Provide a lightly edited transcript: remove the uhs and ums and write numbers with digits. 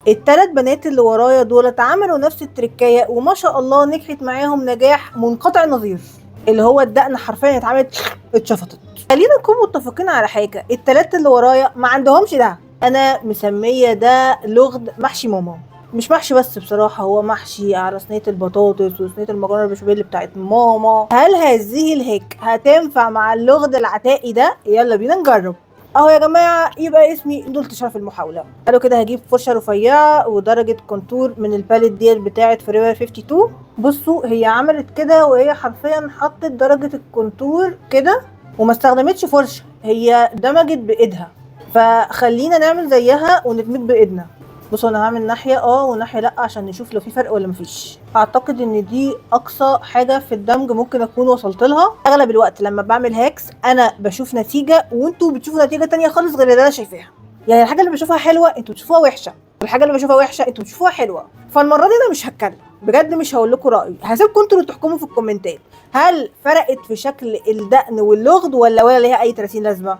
التلات بنات اللي ورايا دول عملوا نفس التركايه وما شاء الله نجحت معاهم نجاح منقطع النظير، اللي هو الدقن حرفيا اتعملت اتشفطت. خلينا نكون متفقين على حاجة، التلاتة اللي ورايا ما عندهمش ده. انا مسميه ده لغد محشي ماما، مش محشي بس بصراحة، هو محشي على صينية البطاطس وصينيه المكرونه البشاميل بتاعت ماما. هل هذه ال hack هتنفع مع اللغد العتائي ده؟ يلا بينا نجرب. اهو يا جماعة، يبقى اسمي نلت شرف المحاولة. قالوا كده هجيب فرشه رفيعة ودرجة contour من ال palette ديت بتاعه Forever 52. بصوا هي عملت كده وهي حرفيا حطت درجه ال contour كده وما استخدمتش فرشه، هي دمجت بايدها. فخلينا نعمل زيها وندمج بايدنا. بصوا انا هعمل ناحية وناحية لا عشان نشوف لو في فرق ولا مفيش. اعتقد ان دي اقصى حاجة في الدمج ممكن اكون وصلت لها. اغلب الوقت لما بعمل hacks انا بشوف نتيجة وانتوا بتشوفوا نتيجة تانية خالص غير اللي انا شايفاها. يعني الحاجة اللي بشوفها حلوة انتوا بتشوفوها وحشة، والحاجة اللي بشوفها وحشة انتوا بتشوفوها حلوة. فالمره دي انا مش هتكلم بجد، مش هقول لكم رايي، هسيبكم انتوا اللي تحكموا في الكومنتات هل فرقت في شكل الدقن واللغد ولا ليها اي 30 لازمه.